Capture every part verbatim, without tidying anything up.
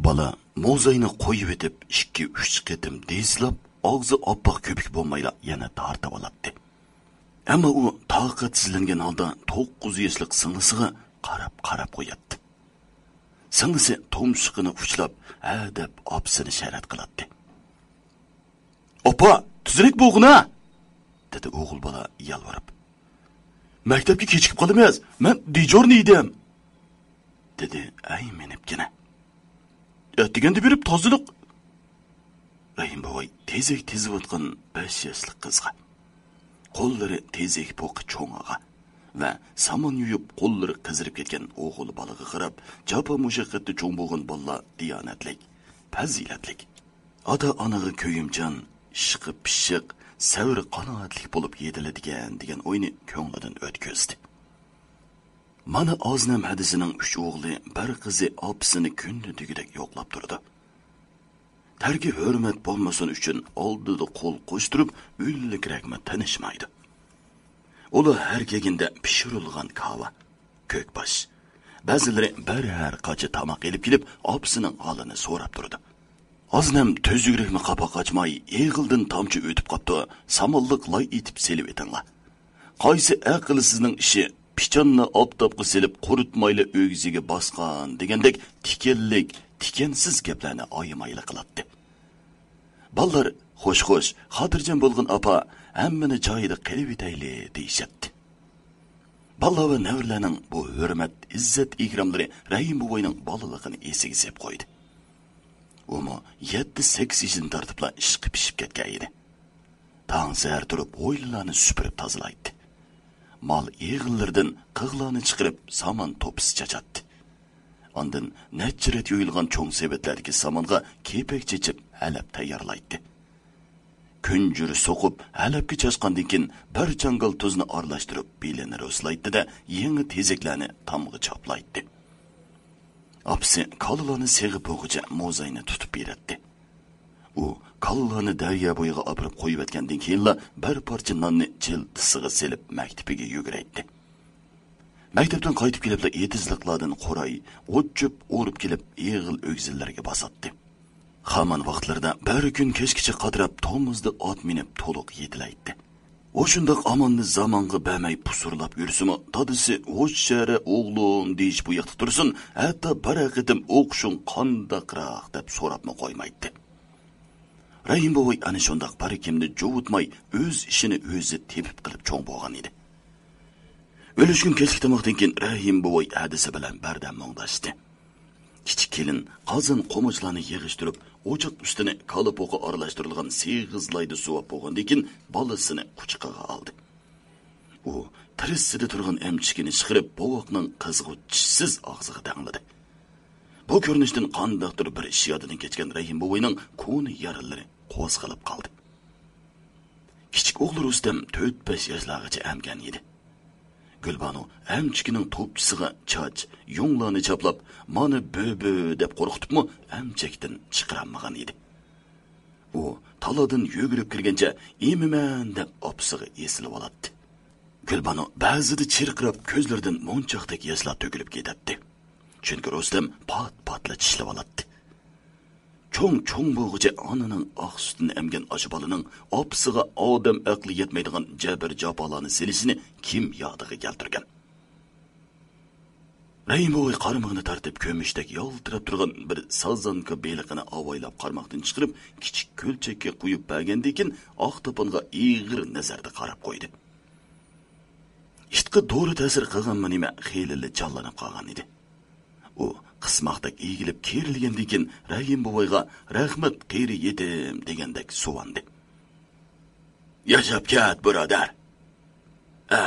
بالا موزاينى قويۇۋېتىپ، ئىككى-ئۈچ قېتىم دېسىلاپ، ئاغزى ئاپئاق كۆپۈك بولمايلا يەنە تارتىۋالاتتى. ئەمما ئۇ تاقەتسىزلەنگەن ھالدا توققۇز ياشلىق سىڭلىسىغا قاراپ-قاراپ قوياتتى. سىڭلىسى تۇمشۇقىنى ئۇچلاپ، ھە دەپ ئاپىسىنى شەرەت قىلاتتى. «ئاپا، تېزرەك بولغىنا!» دېدى ئوغۇل بالا يالۋۇرۇپ. «مەكتەپكە كېچىكىپ قالىمىز، مەن دىجورنىي ئىدىم!» دېدى ئەيمىنىپكىنە. «ئەتىگەندە بېرىپ تازىلىق.» رەھىم بوۋاي تېزەك تىزىۋاتقان بەش ياشلىق قىزغا، قوللىرى تېزەك پوقى چوڭىغا ۋە سامان يۇيۇپ قوللىرى قىزىرىپ كەتكەن ئوغۇل بالىغا قاراپ، جاپا مۇشەققەتتە چوڭ بولغان بالىلار دىيانەتلىك، پەزىلەتلىك، ئاتا-ئانىغا كۆيۈمچان، ئىشقا پىششىق، سەۋر-قانائەتلىك بولۇپ يېتىلىدىكەن دېگەن ئوينى كۆڭلىدىن ئۆتكۈزدى. مانا ئازنەم ھەدىسىنىڭ ئۈچ ئوغلى، بىر قىزى ئاپىسىنى كۈندە دېگۈدەك يوقلاپ تۇرىدۇ. تەركى ھۆرمەت بولمىسۇن ئۈچۈن ئالدىدا قول قوشتۇرۇپ ئۆلۈكرەكمۇ تىنىشمايدۇ. ئۇلار ھەر كەلگەندە پىشۇرۇلغان كاۋا، كۆكباش، بەزىلىرى بىرەر قاچا تاماق ئېلىپ كېلىپ ئاپىسىنىڭ ھالىنى سوراپ تۇرىدۇ. ئازنەم تۈزۈكرەكمۇ قاپاق ئاچماي، ئېغىلدىن تامچە ئۆتۈپ قاپتۇ، سامانلىق لاي ئېتىپ سېلىۋېتىڭلار. قايسى ئەقىلسىزنىڭ ئىشى پىچاننى ئاپتاپقا سېلىپ قۇرۇتمايلا ئۆگزىگە باسقان دېگەندەك تىكەنلىك، تىكەنسىز گەپلەرنى ئايىمايلا قىلاتتى. بالىلار خوش-خوش، خاتىرجەم بولغىن ئاپا، ھەممىنى جايىدا قىلىۋېتەيلى دېيىشەتتى. بالىلار ۋە نەۋرىلەرنىڭ بۇ ھۆرمەت، ئىززەت-ئىكراملىرى رەھىم بوۋاينىڭ بالىلىقىنى ئېسىگە سېلىپ قويدى. ئۇمۇ يەتتە-سەككىز يېشىدىن تارتىپلا ئىشقا پىشىپ كەتكەن ئىدى. تاڭ سەھەر تۇرۇپ، ھويلىلارنى سۈپۈرۈپ تازىلايتتى. مال ئېغىللىرىدىن قىغلارنى چىقىرىپ، سامان توپىسى چاچاتتى. ئاندىن نەچچە رەت يۇيۇلغان چوڭ سېۋەتلەردىكى سامانغا كېپەك چېچىپ، ھەلەپ تەييارلايتتى. كۈنجۈر سوقۇپ، ھەلەپكە چاچقاندىن كېيىن، بىر چاڭگال تۇزنى ئارىلاشتۇرۇپ، بېلىنى رۇسلايتتى-دە، يېڭى تېزەكلەرنى تامغا چاپلايتتى. ئاپىسى كالىلارنى سېغىپ بولغۇچە موزاينى تۇتۇپ بېرەتتى. ئۇ كالىلارنى دەريا بويىغا ئاپىرىپ قويۇۋەتكەندىن كېيىنلا، بىر پارچە ناننى چىلتىسىغا سېلىپ، مەكتىپىگە يۈگۈرەيتتى. مەكتەپتىن قايتىپ كېلىپلا، ئېتىزلىقلاردىن قوراي، ئوت-چۆپ ئورۇپ كېلىپ، ئېغىل-ئۆگزىلەرگە باساتتى. خامان ۋاقىتلىرىدا بىر كۈن كەچكىچە قاتراپ، تومۇزدا ئات مىنىپ تولۇق يېتىلەيتتى. ئۇ شۇنداق ئاماننى زامانغا بەرمەي پۇسۇرلاپ يۈرسىمۇ، دادىسى «ھوش شەرە ئوغلۇم» دېيىش بۇ ياقتا تۇرسۇن، ھەتتا بىرەر قېتىم «ئوقۇشۇڭ قانداقراق؟» دەپ سوراپمۇ قويمايتتى. رەھىم بوۋاي ئەنە شۇنداق بىر كىمنى جۇۋۇتماي، ئۆز ئىشىنى ئۆزى تېپىپ قىلىپ چوڭ بولغان ئىدى. ئۈلۈشكۈن كەچلىك تاماقتىن كېيىن رەھىم بوۋاي ھەدىسى بىلەن بىردەم مۇڭداشتى. كىچىك كېلىن قازان-قوماچلارنى يىغىشتۇرۇپ، ئوچاق ئۈستىنى كالا پوقى ئارىلاشتۇرۇلغان سېغىز لايدا سۇۋاپ بولغاندىن كېيىن، بالىسىنى قۇچىقىغا ئالدى. ئۇ تىرىسىدا تۇرغان ئەمچىكىنى چىقىرىپ، بوۋاقنىڭ قىزغۇ چىشسىز ئاغزىغا دەڭلىدى. بۇ كۆرۈنۈشتىن قانداقتۇر بىر ئىش يادىدىن كەچكەن رەھىم بوۋاينىڭ كونا يارىلىرى قوزغىلىپ قالدى. كىچىك ئوغلى رۇستەم تۆت-بەش ياشلارغىچە ئەمگەن ئىدى. گۈلبانۇ ئەمچىكىنىڭ توپچىسىغا چاچ، يۇڭلارنى چاپلاپ، «مانا بۆبۆ» دەپ قورقۇتۇپمۇ ئەمچەكتىن چىقىرالمىغان ئىدى. ئۇ تالادىن يۈگۈرۈپ كىرگەنچە «ئېمىمەن» دەپ ئاپىسىغا ئېسىلىۋالاتتى. گۈلبانۇ بەزىدە چىرقىراپ كۆزلىرىدىن مونچاقتەك ياشلار تۆكۈلۈپ كېتەتتى. چۈنكى رۇستەم پات-پاتلا چىشلىۋالاتتى. چوڭ-چوڭ بولغۇچە ئانىنىڭ ئاق سۈتىنى ئەمگەن ئاشۇ بالىنىڭ ئاپىسىغا ئادەم ئەقلى يەتمەيدىغان جەبىر-جاپالارنى سېلىشىنى كىم يادىغا كەلتۈرگەن؟ رەھىم بوۋاي قارمىقىنى تارتىپ، كۆمۈشتەك يالتىراپ تۇرغان بىر سازانكا بېلىقىنى ئاۋايلاپ قارماقتىن چىقىرىپ، كىچىك كۆلچەككە قويۇپ بەرگەندىن كېيىن، ئاق تاپانغا ئېغىر نەزەردە قاراپ قويدى. ئىتقا دورا تەسىر قىلغانمۇ نېمە، خېلىلا جانلىنىپ قالغان ئىدى. ئۇ قىسماقتەك ئېگىلىپ كېرىلگەندىن كېيىن، رەھىم بوۋايغا «رەھمەت، قېرى يېتىم» دېگەندەك سۇۋاندى. «ياشاپ كەت، بۇرادەر. ھە،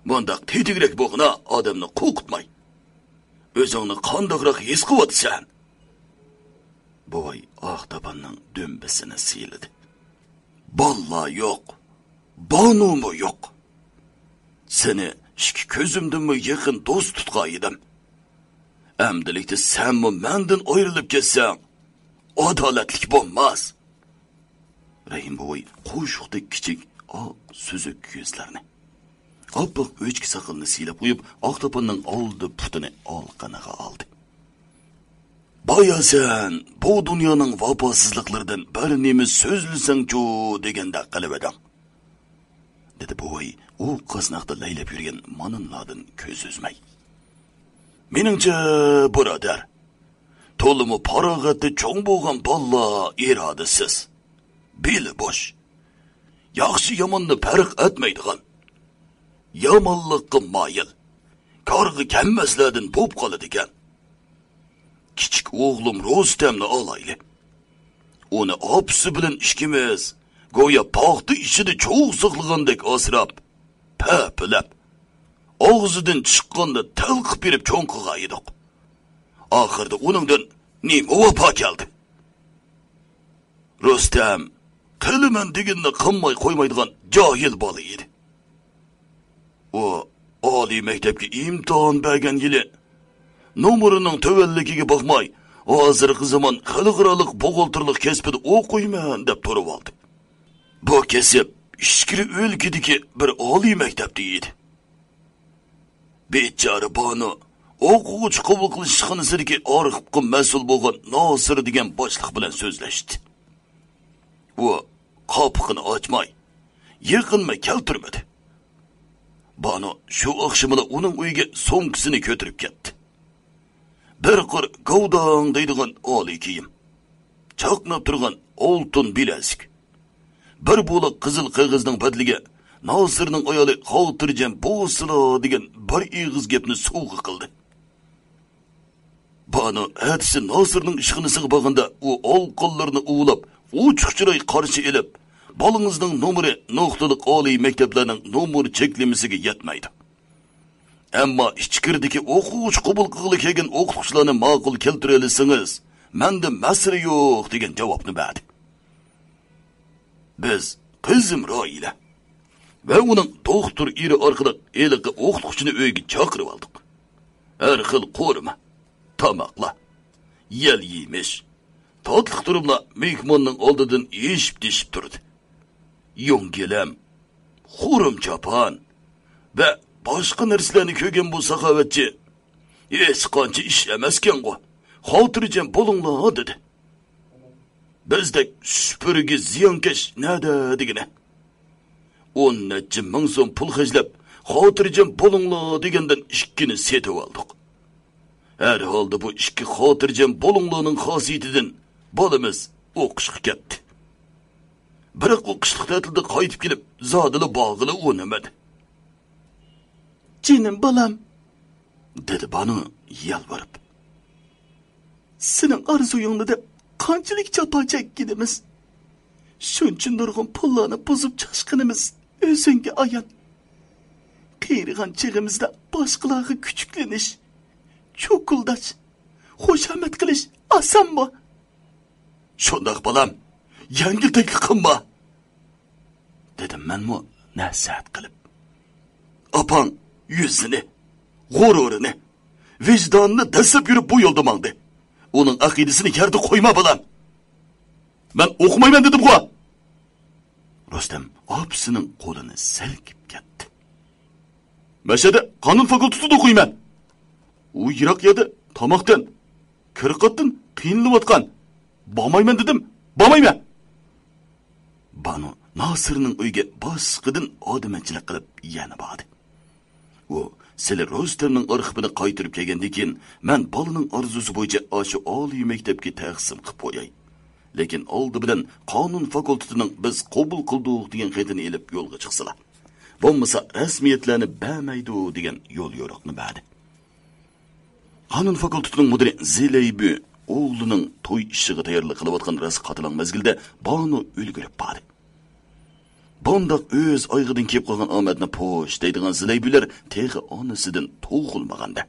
مۇنداق تېتىكرەك بولغىنا، ئادەمنى قورقۇتماي. ئۆزۈڭنى قانداقراق ھېس قىلىۋاتىسەن؟» بوۋاي ئاق تاپاننىڭ دۈمبىسىنى سىيلىدى. «باللا يوق، بانۇمۇ يوق. سېنى ئىككى كۆزۈمدىنمۇ يېقىن دوست تۇتقان ئىدىم. ئەمدىلىكتە سەنمۇ مەندىن ئايرىلىپ كەتسەڭ، ئادالەتلىك بولماس.» رەھىم بوۋاي قوشۇقتەك كىچىك، ئاق سۈزۈك كۆزلەرنى، ئاپئاق ئۆچكە ساقىلىنى سىيلاپ قويۇپ، ئاق تاپاننىڭ ئالدى پۇتىنى ئالىقىنىغا ئالدى. «بار يا سەن بۇ دۇنيانىڭ ۋاپاسىزلىقلىرىدىن بىر نېمە سۆزلىسەڭچۇ دېگەندەك قىلىۋىدىڭ، دېدى بوۋاي ئۇ قاسناقتا لەيلەپ يۈرگەن مانىنلاردىن كۆز ئۈزمەي. مېنىڭچە، بۇرادەر، تولىمۇ پاراغەتى چوڭ بولغان بالىلار ئىرادىسىز، بېلى بوش، ياخشى-ياماننى پەرق ئەتمەيدىغان، يامانلىققا مايىل، كارغا كەلمەسلەردىن بولۇپ قالىدىكەن. كىچىك ئوغلۇم رۇستەمنى ئالايلى. ئۇنى ئاپىسى بىلەن ئىككىمىز گويا پاختا ئىچىدە چوغ ساقلىغاندەك ئاسراپ، پەپىلەپ، ئاغزىدىن چىققاندا تەلقىپ بېرىپ چوڭ قىلغان ئىدۇق. ئاخىرىدا ئۇنىڭدىن نېمە ۋاپا كەلدى؟ رۇستەم قىلىمەن دېگىنىنى قىلماي قويمايدىغان جاھىل بالا ئىدى. ئۇ ئالىي مەكتەپكە ئىمتىھان بەرگەن يىلى نومۇرىنىڭ تۆۋەنلىكىگە باقماي، ھازىرقى زامان خەلقئارالىق بوغالتىرلىق كەسپىدە ئوقۇيمەن دەپ تۇرۇۋالدى. بۇ كەسىپ ئىچكىرى ئۆلكىدىكى بىر ئالىي مەكتەپتە ئىدى. بىچارە بانۇ ئوقۇغۇچى قوبۇل قىلىش ئىشخانىسىدىكى ئارخىپقا مەسئۇل بولغان ناسىر دېگەن باشلىق بىلەن سۆزلەشتى. ئۇ قاپىقىنى ئاچماي، يېقىنمۇ كەلتۈرمىدى. بانۇ شۇ ئاخشىمىلا ئۇنىڭ ئۆيىگە سومكىسىنى كۆتۈرۈپ كەتتى. بىر قۇر گاۋداڭ دەيدىغان ئالىي كىيىم، چاقناپ تۇرغان ئالتۇن بىلەزۈك، بىر بولاق قىزىل قەغەزنىڭ بەدىلىگە ناسىرنىڭ ئايالى خاتىرجەم بولسىلا دېگەن بىر ئېغىز گەپنى سوۋغا قىلدى. بانۇ ئەتىسى ناسىرنىڭ ئىشخانىسىغا بارغاندا، ئۇ ئالىقانلىرىنى ئۇۋىلاپ، ئوچۇق چىراي قارشى ئېلىپ، «بالىڭىزنىڭ نومۇرى نۇقتىلىق ئالىي مەكتەپلەرنىڭ نومۇر چەكلىمىسىگە يەتمەيدۇ. ئەمما ئىچكىرىدىكى ئوقۇغۇچى قوبۇل قىلغىلى كەلگەن ئوقۇتقۇچىلارنى ماقۇل كەلتۈرەلىسىڭىز، مەندە مەسىلە يوق» دېگەن جاۋابنى بەردى. بىز قىزىم راھىلە ۋە ئۇنىڭ دوختۇر ئېرى ئارقىلىق ھېلىقى ئوقۇتقۇچىنى ئۆيگە چاقىرىۋالدۇق. ھەر خىل قورۇما، تاماقلار، يەل يېمىش، تاتلىق تۇرۇملار مېھماننىڭ ئالدىدىن ئېشىپ تېشىپ تۇردى. يۇڭ گىلەم، خۇرۇم چاپان ۋە باشقا نەرسىلەرنى كۆرگەن بۇ ساخاۋەتچى، «ھېچقانچە ئىش ئەمەسكەنغۇ، خاتىرجەم بولۇڭلار» دېدى. بىزدەك سۈپۈرگە زىيانكەش نەدە دېگىنە. ئون نەچچە مىڭ سوم پۇل خەجلەپ، «خاتىرجەم بولۇڭلار» دېگەندىن ئىككىنى سېتىۋالدۇق. ھەر ھالدا بۇ ئىككى «خاتىرجەم بولۇڭلار»نىڭ خاسىيىتىدىن بالىمىز ئوقۇشقا كەتتى. بىراق ئۇ قىشلىق تەتىلدە قايتىپ كېلىپ، زادىلا بارغىلى ئۇنىمىدى. «جېنىم بالام!» دېدى بانۇ يالۋۇرۇپ. «سېنىڭ ئارزۇيۇڭنى دەپ قانچىلىك جاپا چەككىنىمىز، شۇنچە نۇرغۇن پۇللارنى بۇزۇپ چاچقىنىمىز ئۆزۈڭگە ئايان. قېرىغان چېغىمىزدا باشقىلارغا كۈچۈكلىنىش، چوكۇلداش، خۇشامەت قىلىش ئاسانمۇ؟» «شۇنداق، بالام، يەڭگىلتەكلىك قىلما!» دېدىم مەنمۇ نەسىھەت قىلىپ. «ئاپاڭ يۈزىنى، غۇرۇرىنى، ۋىجدانىنى دەسسەپ يۈرۈپ بۇ يولدا ماڭدى. ئۇنىڭ ئەقىدىسىنى يەردە قويما، بالام!» «مەن ئوقۇمايمەن دېدىمغۇ!» رۇستەم ئاپىسىنىڭ قولىنى سىلكىپ كەتتى. «مەشەدە قانۇن فاكۇلتېتىدا ئوقۇيمەن. ئۇ يىراق يەردە تاماقتىن، كىرقاتتىن قىينىلىۋاتقان. بارمايمەن دېدىم، بارمايمەن!» بانۇ ناسىرنىڭ ئۆيىگە باشقىدىن ئادىمەنچىلىك قىلىپ يەنە باردى. ئۇ سىلى رۇستەمنىڭ ئارخىپىنى قايتۇرۇپ كەلگەندىن كېيىن، مەن بالىنىڭ ئارزۇسى بويىچە ئاشۇ ئالىي مەكتەپكە تەقسىم قىلىپ قوياي. لېكىن ئالدى بىلەن قانۇن فاكۇلتېتىنىڭ «بىز قوبۇل قىلدۇق» دېگەن خېتىنى ئېلىپ يولغا چىقسىلا، بولمىسا رەسمىيەتلەرنى بەرمەيدۇ دېگەن يول يورۇقنى بەردى. قانۇن فاكۇلتېتىنىڭ مۇدىرى زىلەيبۈ ئوغلىنىڭ توي ئىشىغا تەييارلىق قىلىۋاتقان راست قاتىلاڭ مەزگىلدە بانۇ ئۈلگۈرۈپ باردى. بۇنداق ئۆز ئايىغىدىن كېلىپ قالغان ئامەتنى پوش دەيدىغان زىلەيبۈلەر تېخى ئانىسىدىن تۇغۇلمىغاندا.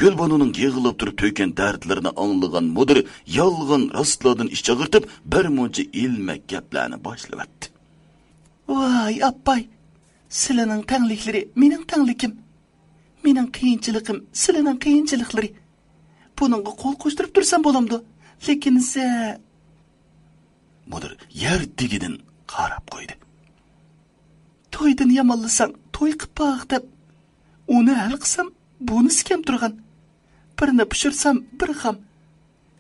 گۈلبانۇنىڭ يىغلاپ تۇرۇپ تۆككەن دەردلىرىنى ئاڭلىغان مۇدىر يالغان راستلاردىن ئىش چاغىرتىپ، بىر مۇنچە ئىلمەك گەپلەرنى باشلىۋەتتى. ۋاي ئاپاي، سىلىنىڭ تەڭلىكلىرى مېنىڭ تەڭلىكىم، مېنىڭ قىيىنچىلىقىم سىلىنىڭ قىيىنچىلىقلىرى. بۇنىڭغا قول قوشتۇرۇپ تۇرسام بولامدۇ؟ لېكىن سە... مۇدىر يەر تېگىدىن قاراپ قويدى. تويدىن يامانلىساڭ، توي قىپ باق دەپ، ئۇنى ھەل قىلسام، بۇنىسى كەم تۇرغان. بىرنى پىشۇرسام، بىر خام.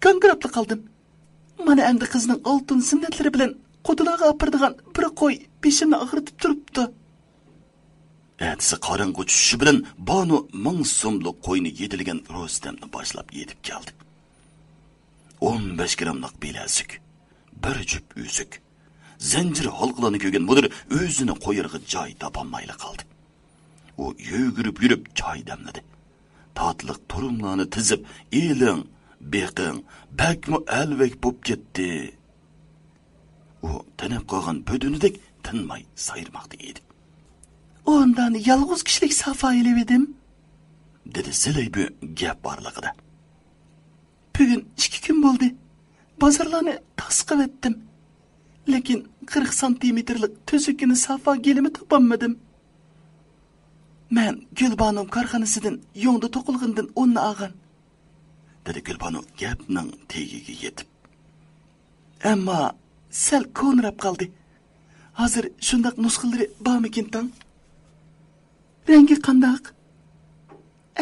داڭگىراپلا قالدىم. مانا ئەمدى قىزنىڭ ئالتۇن زىننەتلىرى بىلەن قۇدىلارغا ئاپىرىدىغان بىر قوي بېشىمنى ئاغرىتىپ تۇرۇپتۇ. ئەتىسى قاراڭغۇ چۈشۈشى بىلەن بانۇ مىڭ سوملۇق قوينى يېتىلىگەن رۇستەمنى باشلاپ يېتىپ كەلدى. ئون بەش گراملىق بىلەزۈك، بىر جۈپ ئۈزۈك، زەنجىر ھالقىلارنى كۆرگەن مۇدىر ئۆزىنى قويارغا جاي تاپالمايلا قالدى. ئۇ يۈگۈرۈپ يۈرۈپ چاي دەملىدى. تاتلىق تۇرۇملارنى تىزىپ، ئېلىڭ، بېقىڭ، بەكمۇ ئەلۋەك بوپ كەتتى. ئۇ تېنەپ قالغان بۆدۈنىدەك تىنماي سايرىماقتا ئىدى. ئۇنداق يالغۇز كىشىلىك سافا ئېلىۋىدىم، دېدى زىلەيبۈ گەپ ئارىلىقىدا. بۈگۈن ئىككى كۈن بولدى. بازارلارنى تاس قىلىۋەتتىم. لېكىن قىرىق سانتىمېتىرلىق تۈزۈككىنە سافا گىلىمى تاپالمىدىم. مەن گۈلبانۇ كارخانىسىدىن يۇڭدا توقۇلغىنىدىن ئوننى ئالغان، دېدى گۈلبانۇ گەپنىڭ تېگىگە يېتىپ. ئەمما سەل كونىراپ قالدى. ھازىر شۇنداق نۇسخىلىرى بارمىكىن تاڭ؟ رەڭگى قانداق؟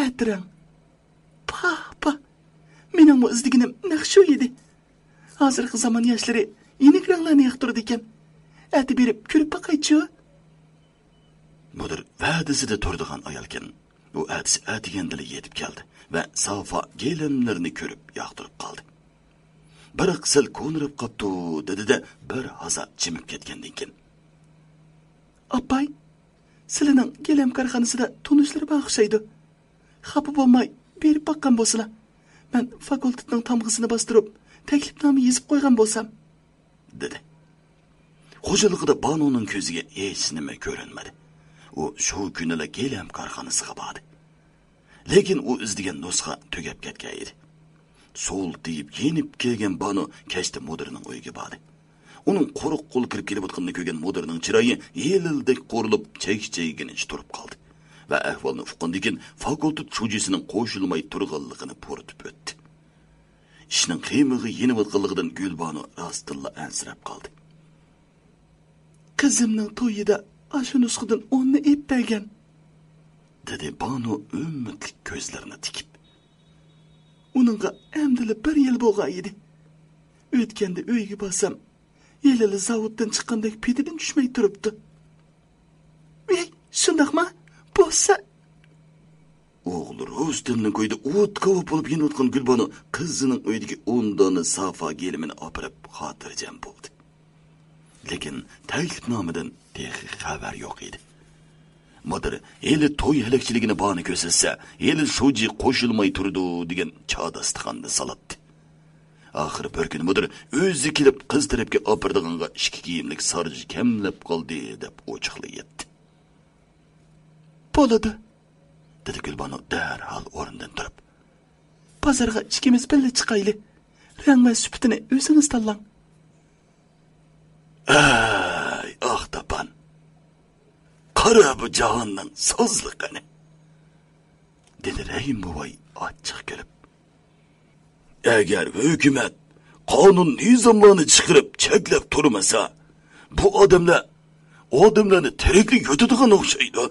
ئەتىرەڭ. پاھ، پاھ. مېنىڭمۇ ئىزدىگىنىم نەق شۇ ئىدى. ھازىرقى زامان ياشلىرى يېنىك رەڭلەرنى ياقتۇرىدىكەن. ئەتە بېرىپ كۆرۈپ باقايچۇ. مۇدىر ۋەدىسىدە تۇرىدىغان ئايالكەن. ئۇ ئەتىسى ئەتىگەندىلا يېتىپ كەلدى ۋە سافا گىلىملىرىنى كۆرۈپ ياقتۇرۇپ قالدى. بىراق سەل كونىراپ قاپتۇ، دېدى-دە، بىر ھازا جىمىپ كەتكەندىن كېيىن. ئاپاي، سىلىنىڭ گىلەم كارخانىسىدا تونۇشلىرى بار ئوخشايدۇ. خاپا بولماي، بېرىپ باققان بولسىلا. مەن فاكۇلتېتنىڭ تامغىسىنى باستۇرۇپ، تەكلىپنامە يېزىپ قويغان بولسام، دېدى. خوجىلىقىدا بانۇنىڭ كۆزىگە ھېچنېمە كۆرۈنمىدى. ئۇ شۇ كۈنىلا گىلەم كارخانىسىغا باردى. لېكىن ئۇ ئىزدىگەن نۇسخا تۈگەپ كەتكەن ئىدى. سول تېگىپ يېنىپ كەلگەن بانۇ كەچتە مۇدىرنىڭ ئۆيىگە باردى. ئۇنىڭ قۇرۇق قول كىرىپ كېلىۋاتقىنىنى كۆرگەن مۇدىرنىڭ چىرايى ھېلىدەك قورۇلۇپ، چەكچەيگىنىچە تۇرۇپ قالدى ۋە ئەھۋالنى ئۇققاندىن كېيىن فاكۇلتېت شۇجىسىنىڭ قوشۇلماي تۇرغانلىقىنى پۇرىتىپ ئۆتتى. ئىشنىڭ قىمىقى يېنىۋاتقانلىقىدىن گۈلبانۇ راستتىنلا ئەنسىرەپ قالدى. قىزىمنىڭ تويىدا ئاشۇ نۇسخىدىن ئوننى ئېلىپ بەرگەن، دېدى بانۇ ئۈمىدلىك كۆزلىرىنى تىكىپ. ئۇنىڭغا ئەمدىلا بىر يىل بولغان ئىدى. ئۆتكەندە ئۆيگە بارسام، ھېلىلا زاۋۇتتىن چىققاندەك پېتىدىن چۈشمەي تۇرۇپتۇ. ۋەي، شۇنداقما؟ بولسا. ئوغلى رۇستەمنىڭ كويىدا ئوت كاۋاپ بولۇپ يېنىۋاتقان گۈلبانۇ قىزىنىڭ ئۆيىدىكى ئون دانە سافا گىلىمىنى ئاپىرىپ خاتىرجەم بولدى. لېكىن تەكلىپنامىدىن تېخى خەۋەر يوق ئىدى. مۇدىر ھېلى توي ھەلەكچىلىكىنى باھانە كۆرسەتسە، ھېلى شۇجى قوشۇلماي تۇرىدۇ دېگەن چا داستىخاننى سالاتتى. ئاخىرى بىر كۈنى مۇدىر ئۆزى كېلىپ قىز تەرەپكە ئاپىرىدىغانغا ئىككى كىيىملىك سارجا كەملەپ قالدى دەپ ئوچۇقلىۋەتتى. بولىدۇ، دېدى گۈلبانۇ دەرھال ئورنىدىن تۇرۇپ. بازارغا ئىككىمىز بىللە چىقايلى. رەڭ ۋە سۈپىتىنى ئۆزىڭىز تاللاڭ. ئەي، ئاق تاپان! قارا بۇ جاھاننىڭ سازلىقىنى! دېدى رەھىم بوۋاي ئاچچىق كۈلۈپ. ئەگەر ھۆكۈمەت قانۇن نىزاملارنى چىقىرىپ چەكلەپ تۇرمىسا، بۇ ئادەملەر ئادەملەرنى تىرىكلا يۇتىدىغان ئوخشايدۇ.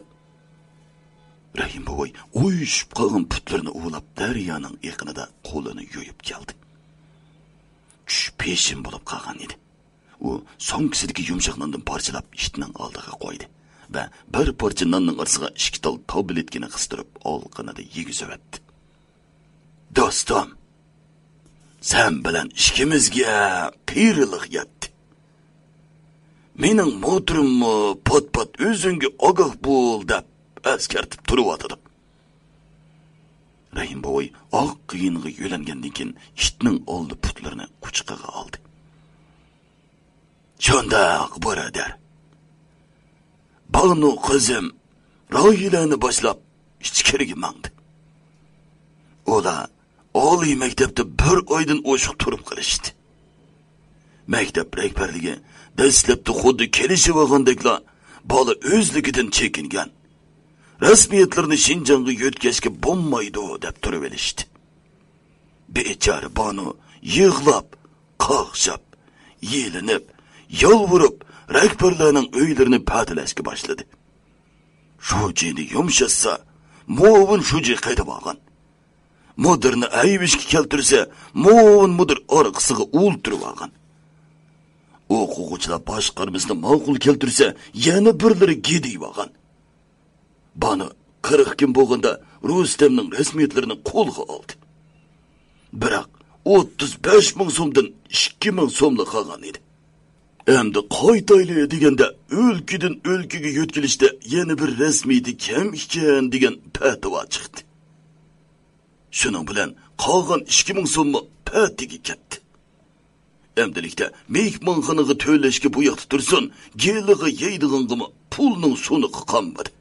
رەھىم بوۋاي ئۇيۇشۇپ قالغان پۇتلىرىنى ئۇۋىلاپ، دەريانىڭ ئېقىنىدا قولىنى يۇيۇپ كەلدى. چۈش پېشىم بولۇپ قالغان ئىدى. ئۇ سومكىسىدىكى يۇمشاق ناندىن پارچىلاپ ئىتنىڭ ئالدىغا قويدى ۋە بىر پارچە ناننىڭ ئارىسىغا ئىككى تال تابلېتكىنى قىستۇرۇپ، ئالىقىنىدا يېگۈزۈۋەتتى. دوستۇم، سەن بىلەن ئىككىمىزگە قېرىلىق يەتتى. مېنىڭ موتورۇممۇ پات-پات ئۆزۈڭگە ئاگاھ بول دەپ ئەسكەرتىپ تۇرۇۋاتىدۇ. رەھىم بوۋاي ئاق قېيىنغا يۆلەنگەندىن كېيىن، ئىتنىڭ ئالدى پۇتلىرىنى قۇچىقىغا ئالدى. شۇنداق، بۇرادەر. بانۇ قىزىم راھىلەنى باشلاپ ئىچكىرىگە ماڭدى. ئۇلار ئالىي مەكتەپتە بىر ئايدىن ئوشۇق تۇرۇپ قېلىشتى. مەكتەپ رەھبەرلىكى دەسلەپتە خۇددى كېلىشىۋالغاندەكلا بالا ئۆزلۈكىدىن چېكىنگەن، رەسمىيەتلەرنى شىنجاڭغا يۆتكەشكە بولمايدۇ دەپ تۇرۇۋېلىشتى. بىچارە بانۇ يىغلاپ، قاقشاپ، يېلىنىپ، يالۋۇرۇپ، رەھبەرلەرنىڭ ئۆيلىرىنى پەتىلەشكە باشلىدى. شۇجىنى يۇمشاتسا، مۇئاۋىن شۇجى قېتىۋالغان. مۇدىرنى ئەيۋەشكە كەلتۈرسە، مۇئاۋىن مۇدىر ئارقىسىغا ئولتۇرۇۋالغان. ئوقۇغۇچىلار باشقارمىسىنى ماقۇل كەلتۈرسە، يەنە بىرلىرى گىدىيىۋالغان. بانۇ قىرىق كۈن بولغاندا رۇستەمنىڭ رەسمىيەتلىرىنى قولغا ئالدى. بىراق، ئوتتۇز بەش مىڭ سومدىن ئىككى مىڭ سوملا قالغان ئىدى. ئەمدى قايتايلى دېگەندە، ئۆلكىدىن ئۆلكىگە يۆتكىلىشتە يەنە بىر رەسمىيىتى كەم ئىكەن، دېگەن پەتىۋا چىقتى. شۇنىڭ بىلەن قالغان ئىككى مىڭ سوممۇ پەتىگە كەتتى. ئەمدىلىكتە مېھمانخانىغا تۆلەشكە بۇ ياقتا تۇرسۇن، گېلىغا يەيدىغانغىمۇ پۇلنىڭ سۇنۇقى قالمىدى.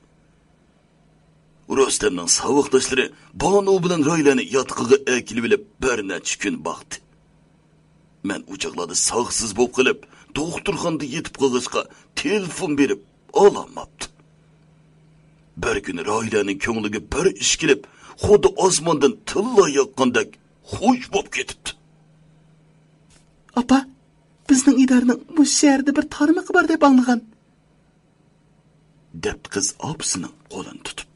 رۇستەمنىڭ ساۋاقداشلىرى بانۇ بىلەن رايلەنى ياتىقىغا ئەكېلىۋېلىپ، بىر نەچچە كۈن باقتى. مەن ئۇ چاغلاردا ساقسىز بولۇپ قېلىپ، دوختۇرخانىدا يېتىپ قالغاچقا، تېلېفون بېرىپ ئالالماپتۇ. بىر كۈنى راھىلەنىڭ كۆڭلىگە بىر ئىش كېلىپ، خۇددى ئاسماندىن تىللا ياغقاندەك خوش بولۇپ كېتىپتۇ. «ئاپا، بىزنىڭ ئىدارىنىڭ مۇشۇ شەھەردە بىر تارمىقى بار دەپ ئاڭلىغان.» دەپتۇ قىز ئاپىسىنىڭ قولىنى تۇتۇپ.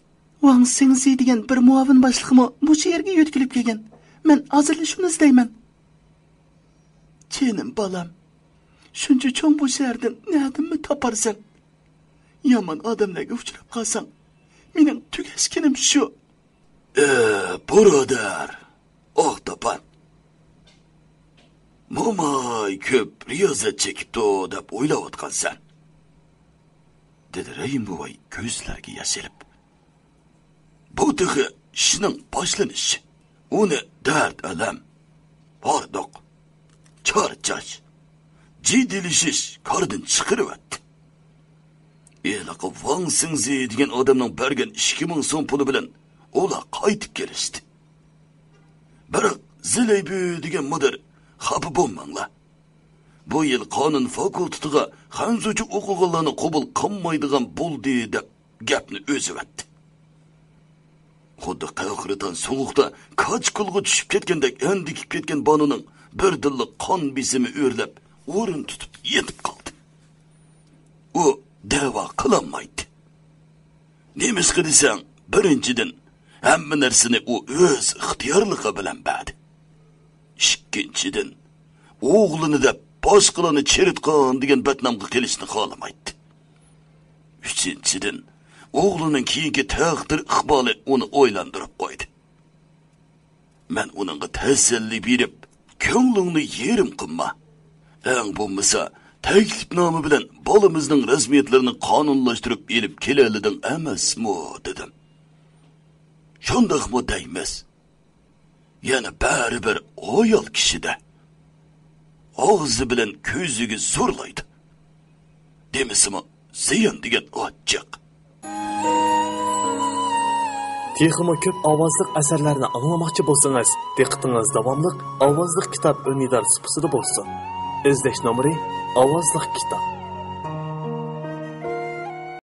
«ۋاڭ سىڭزى دېگەن بىر مۇئاۋىن باشلىقىمۇ مۇشۇ يەرگە يۆتكىلىپ كەلگەن. مەن ھازىرلا شۇنى ئىزدەيمەن.» «جېنىم بالام، شۇنچە چوڭ بۇ شەھەردىن نەدىنمۇ تاپارسەن؟ يامان ئادەملەرگە ئۇچراپ قالساڭ، مېنىڭ تۈگەشكىنىم شۇ.» ئە، بۇرادەر، ئاق تاپان. موماي كۆپ رىيازەت چېكىپتۇ دەپ ئويلاۋاتقانسەن، دېدى رەھىم بوۋاي كۆزلىرىگە ياش ئېلىپ. بۇ تېخى ئىشنىڭ باشلىنىشى. ئۇنى دەرد-ئەلەم، ھاردۇق، چارچاش، جىددىيلىشىش كاردىن چىقىرىۋەتتى. ھېلىقى ۋاڭ سىڭزى دېگەن ئادەمنىڭ بەرگەن ئىككى مىڭ سوم پۇلى بىلەن ئۇلار قايتىپ كېلىشتى. بىراق زىلەيبۈ دېگەن مۇدىر خاپا بولماڭلار، بۇ يىل قانۇن فاكۇلتېتىغا خەنزۇچە ئوقۇغانلارنى قوبۇل قىلمايدىغان بولدى، دەپ گەپنى ئۈزۈۋەتتى. خۇددى قەھرىتان سوغۇقتا كاچكۇلغا چۈشۈپ كەتكەندەك ئەندىكىپ كەتكەن بانۇنىڭ بىردىنلا قان بېسىمى ئۆرلەپ، ئورۇن تۇتۇپ يېتىپ قالدى. ئۇ دەۋا قىلالمايتتى. نېمىشقا دېسەڭ، بىرىنچىدىن، ھەممە نەرسىنى ئۇ ئۆز ئىختىيارلىقى بىلەن بەردى. ئىككىنچىدىن، ئوغلىنى دەپ باشقىلارنى چىرىتقان دېگەن بەتنامغا قېلىشنى خالىمايتتى. ئۈچىنچىدىن، ئوغلىنىڭ كېيىنكى تەقدىر ئىقبالى ئۇنى ئويلاندۇرۇپ قويدى. مەن ئۇنىڭغا تەسەللى بېرىپ، كۆڭلۈڭنى يېرىم قىلما. ئەڭ بولمىسا، تەكلىپنامە بىلەن بالىمىزنىڭ رەسمىيەتلىرىنى قانۇنلاشتۇرۇپ ئېلىپ كېلەلىدىڭ ئەمەسمۇ؟ دېدىم. شۇنداقمۇ دەيمىز؟ يەنە بەرىبىر ئايال كىشىدە. ئاغزى بىلەن كۆزىگە زورلايدۇ. دېمىسىمۇ زىيان دېگەن ئاچچىق. تېخىمۇ كۆپ ئاۋازلىق ئەسەرلەرنى ئاڭلىماقچى بولسىڭىز، دىققىتىڭىز داۋاملىق ئاۋازلىق كىتاب ئۈندىدار سۇپىسىدا بولسۇن. ئىزدەش نومۇرى: ئاۋازلىق كىتاب.